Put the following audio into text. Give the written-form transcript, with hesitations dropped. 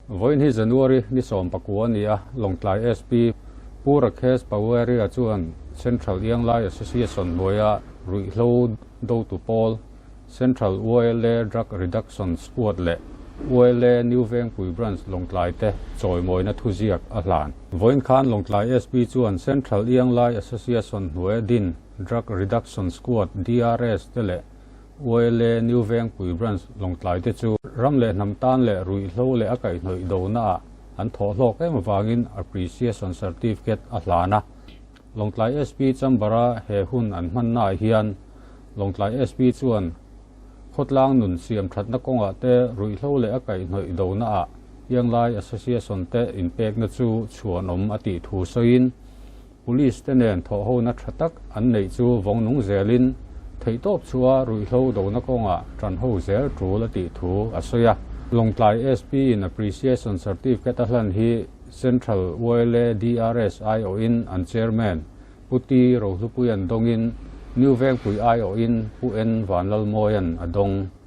Vawiin hi January ni 19 a ni a, Lawngtlai SP Pu Rakesh Pawaria chuan Central Ianglai Association hnuaia ruihhlo dotu pawl Central YLA Drug Reduction Squad leh YLA New Vengpui Branch Lawngtlai te chawimawina thuziak a hlan. Vawiin khan Lawngtlai SP chuan Central Ianglai Association hnuaia din Drug Reduction Squad, DRS, te leh YLA New Vengpui Branch Lawngtlai te chu ram leh hnam tan leh ruihhlo leh a kaihhnawih donaah an thawh hlawk em avangin Appreciation Certificate a hlan a. Lawngtlai SP Chambara he hun an hmannaah hian Lawngtlai SP chuan khawtlang nun siam thatna kawngah te ruihhlo leh a kaihhnawih donaah Ianglai Association te inpekna chu chhuanawm a tih thu sawiin Police te nen thawhhona tha tak an neih chu vawng nung zelin theihtawp chhuah ruihhlo dona kawngah tanho zel tul a tih thu a sawi a. Lawngtlai SP in Appreciation Certificate a hlan hi Central YLA DRS aiawhin an Chairman Pu T Rohlupuia'n dawngin New Vengpui aiawhin Pu N Vanlalmawia'n a dawng.